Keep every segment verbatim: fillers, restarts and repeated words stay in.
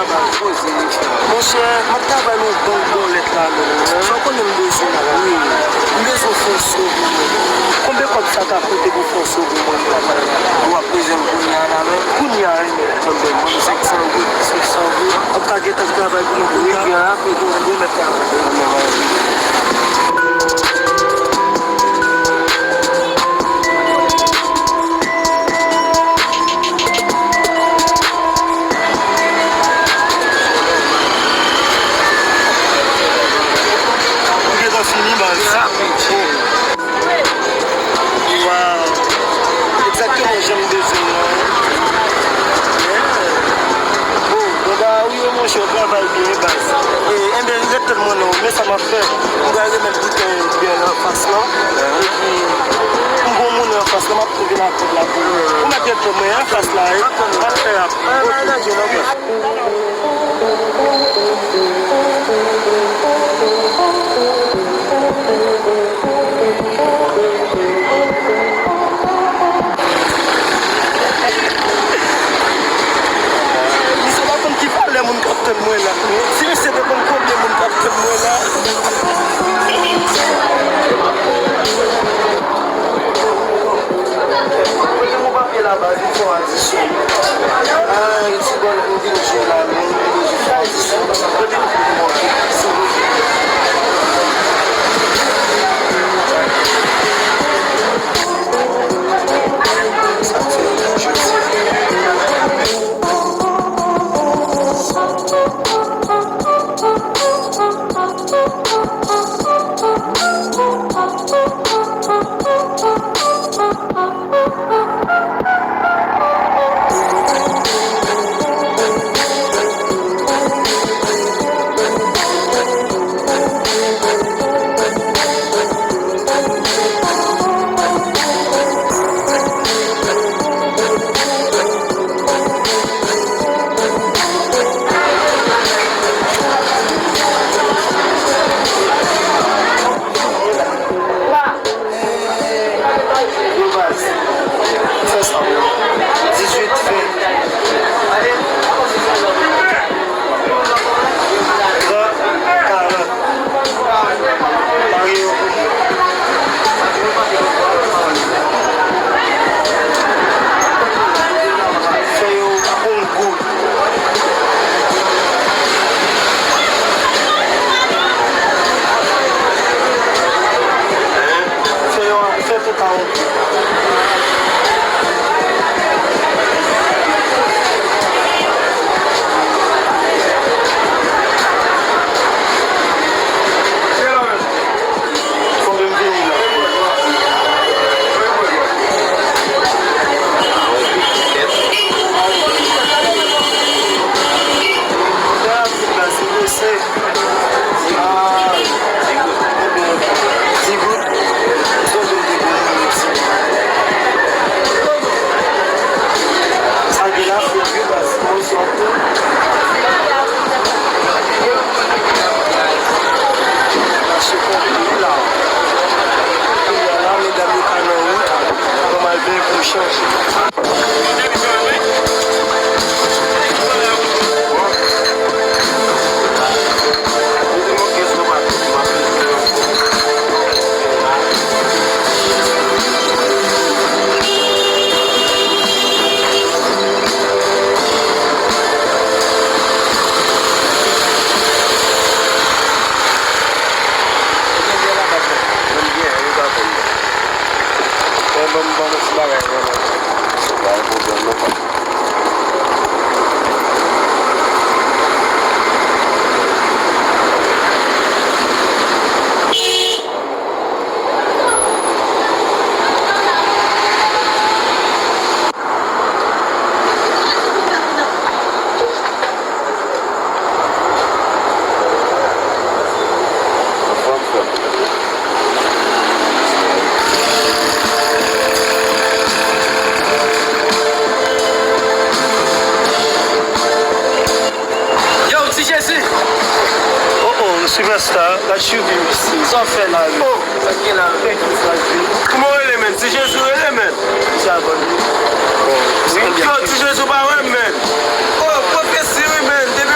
Monchè, m ap travay nan yon bank bòlèt la menm. Sa w konnen m bezwen la. Wi. M bezwen fè yon so pou mwen. Konbyen kòb sa ta koute pou fè yon so pou mwen? W ap bezwen l kounye a la menm? Kounye a, wi. Konbyen? Ban m senk san goud. Senk san goud. W ap ka gentan travay pou mwen kounye a? Wi, gen rapid, wi. Bon, mèt travay. Ou gentan fini, baz. Rapid, cheri. Waw. Egzakteman jan m bezwen l lan. Yeah. Oh, bon, ba, wi, monchè, w travay byen, baz. E, enben, ret tann mwen non, men sa m ap fè. M pral remèt boutèy byè nan fas lan. Epi, m gon moun anfas lan, m ap vin ak kòb la pou ou. Ou mèt ret pou mwen anfas la, wi. M ap fè rap. Misye pa konn ki valè moun k ap tann mwen la. Si misye te konn konbyen moun k ap tann mwen la. Mete mon papye la baz, m fè w adisyon. Ay, ti bòn, m vin jwe la, men m vin jwe fè adisyon. Mete m pou mwen, silvouplè. Sa fè jodi. Yo baz, fè sa. Dizuit, ven. Trant, karant. Pare yo pou mwen. Fè yo pou m goud. Fè yo, fè tout a yon kou. Konbyen m vini la? Sa rapid la, se mesye. Ah, ebyen, di goud, m sonje m te konn yon ti. Sa gen la, fè pi baz, mwen sòti. Mache konpli la. Kounye a la, medam yo ka nan wout. Ban m al benyen pou m chanje. Ban m, ban m ti bagay vreman. Se pa yon pwoblèm non, pa. Yo, Ti Jezi! Oh, oh, Superstar, gad Choubi, mesye. Sa w fè la, wi? Oh, sa k gen la, wi? Kòman w rele, menn? Ti Jezi w rele, menn? Sa bon, wi. Yo, Ti Jezi w pa wè m, menn. Oh, pwofesi, wi, menn. Depi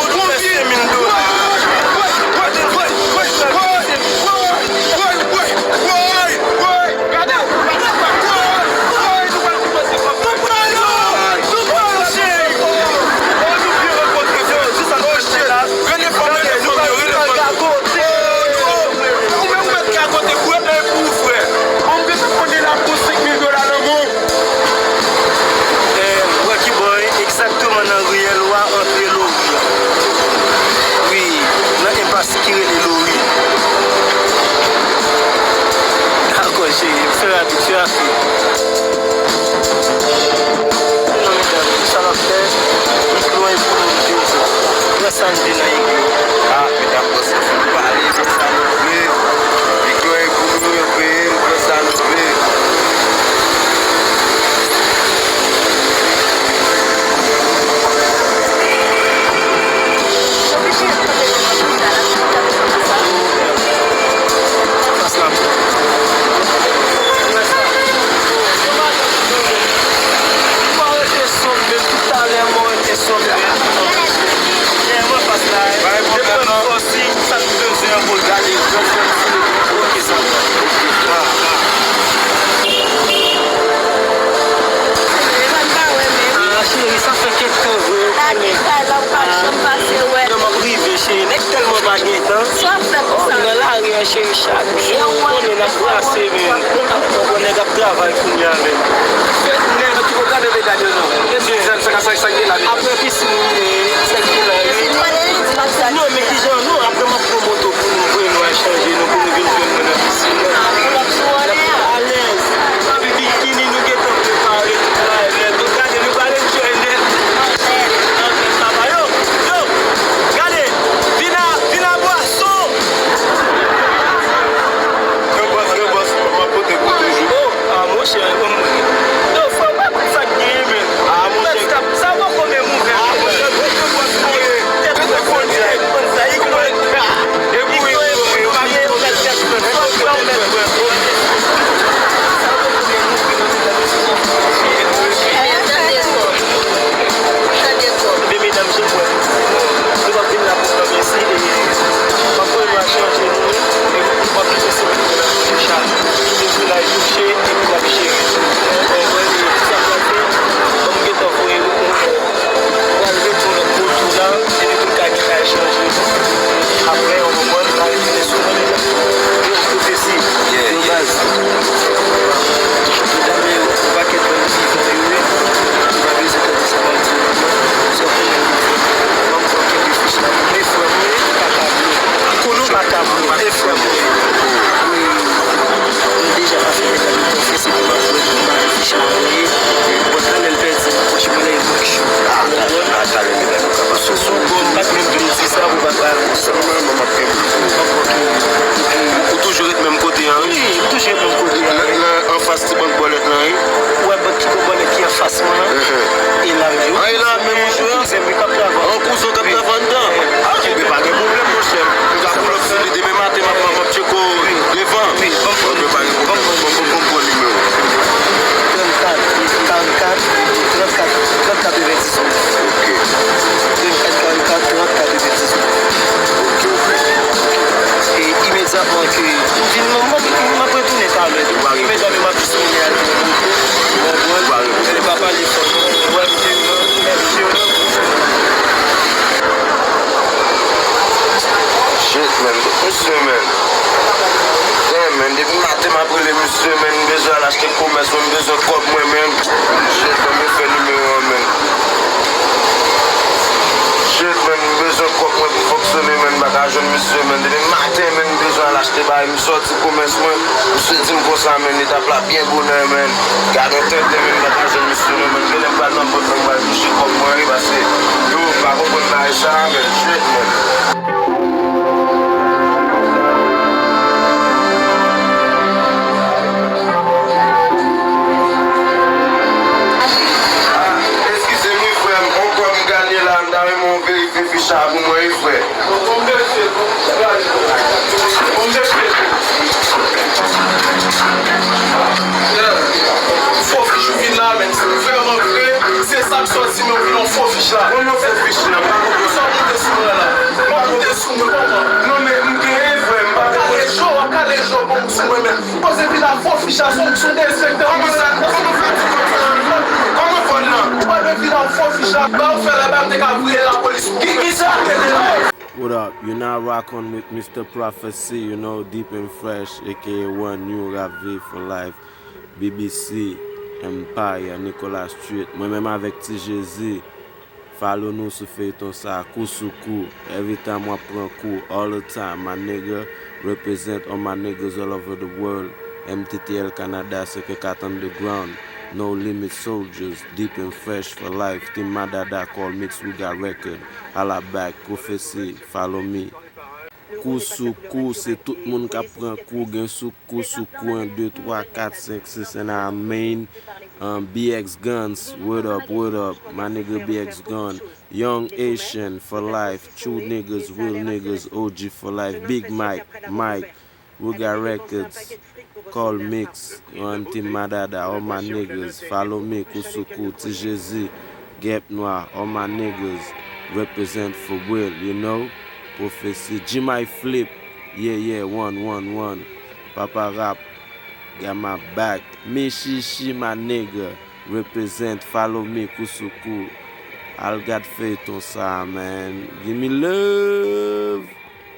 Pou nou fè senk mil dola. Gade, gade, gade, woy, woy, nou pral kòmanse kòb. Nou pral, nou pral, cheri. Oh, nou byen rankontre, frè. Jis sa nou fè la. Rele fanmi, rele fanmi, rele fanmi. Ou menm ou mèt gagote, kouwè plè pou ou, frè. Bon, m gentan konnen l ap pran senk mil dola nan men w. Eh, ou wè ki bò, egzakteman nan riyèl ou a, antre Lori a. Wi, nan enpas ki rele Lori. Dakò, cheri, m fè rapid, fè rapid. Non, medam, sa n ap fè, iglo e pou nou vin. Wè sa n vin nan iglo. Ah, medam, bòs la fin pale, wè sa nou vle. Iglo e pou nou, yo peye, wè sa nou vle. Ah, cheri, sa fè kèk tan vre, ou konnen. Sa ki fè la, ou pa janm pase wè. Lè m ap rive, cheri, nèg tèlman pa gen tan. Sa w ap fè konsa? Nan lari a, cheri, chak jou, ou konnen n ap brase, men. Ou konnen nèg ap travay kounye a, men. Nèg ki pou gade medam yo, non. Apre pisin, men, sa ki la, men. Non, men kijan, non, apre m ap pran moto pou nou, voye nou al chanje nou, pou nou vin jwenn mwen nan pisin nan. N ap alèz. Epi bikini nou gentan prepare, tout bagay nèt. Ou gade, nou pral enjoy nèt. Nan fèt papa yo. Yo, Ap rele misye, men, m bezwen al achte komès mwen, m bezwen kòb mwen, men. Shit, ban m fè nimewo an, men. Shit, men, m bezwen kòb mwen pou fonksyone, men, m pa ka jwenn misye, men. Depi maten, men, m bezwen al achte bagay, m sòti komès mwen. Misye di m konsa, men, etap la byen bonè, men. Gade yon tenten, men, m pa ka jwenn misye, non, men. Genlè m pral nan pòt mwen, m pral touche kòb mwen, wi, paske yo pa konprann bagay sa, men. Shit, men. Ah, eskize m wi, frè m. On kòb m gade la, m ta renmen w verifye fich la pou mwen, wi, frè. Bon, mesye, bon, mesye. Fo fich ou vin la, men. Vrèman vre, se sa k sòti, men ou vin yon fo fich la. Bon, yon fo fich la, pa konprann. Sa w moute sou mwen la? Ou moute sou mwen kòman? Non, men m genyen, frè, m pa konprann. Kale je w, kale je w, bon, sou mwen menm. Poze vin ak fo fich la, se yon, se yon derespektan. Kòman sa? Kòman fè di konsa? Kòman fò l lan? Ou pa dwe vin ak fo fich la. Ba ou fè la, ba m te ka voye lapolis. Ki, ki sa? What up? You're now rocking with Mister Prophecy, you know, Deep and Fresh, A K A One New Ravi for Life, B B C, Empire, Nicolas Street. Mwen menm avèk Ti Jezi, follow nou sou feyton sa, kou sou kou. Every time w ap pran kou, all the time, my nigga, represent all my niggas all over the world. M T T L Canada, cinq un quatre Underground, No Limit Soldiers, Deep and Fresh for Life, Team Madada, Call Mix, We Got Record, Holla Back, Prophecy, Follow Me. Kou sou kou, se tout moun k ap pran kou, gen sou kou sou kou, un, deux, trois, quatre, cinq, six, and I mean, um, B X Guns, what up, what up, my nigga B X Gun, Young Asian for life, true niggas, real niggas, O G for life, Big Mike, Mike, We Got Records, Call Mix, One Team Madada, all my niggas, Follow Me, Kou sou Kou, Ti Jezi, Gap Nwa, all my niggas, represent for real, you know, Prophecy, G-My Flip, yeah, yeah, one, one, one, Papa Rap, got my back, Michichi, my nigga, represent, Follow Me, Kou sou Kou, al gad feyton sa, man, give me love.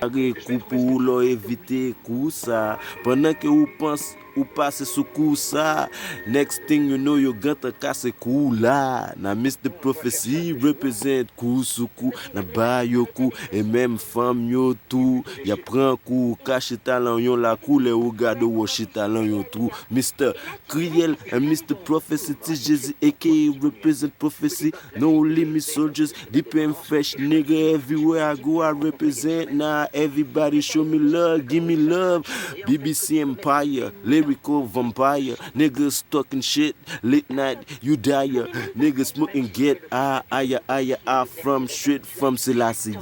Pare kou pou ou lè w evite kou sa. Pandan ke ou panse ou pase sou kou sa, next thing you know, yo gentan kase kou la. Na Mister Prophecy represent, kou sou kou, na ba yo kou. E menm fanm yo tou, y ap pran kou. Ou ka chita lan yon lakou, lè ou gade w, w chita lan yon twou. Mister Kriyèl and Mister Prophecy, Ti Jezi, A K A represent Prophecy. No Limit Soldiers, Deep and Fresh, nigga, everywhere I go, I represent. Now everybody show me love, give me love. B B C Empire, lyrical vampire. Niggas talking shit, late night, you die. Niggas smoking, get high, higher, higher, I from, straight from Selassie.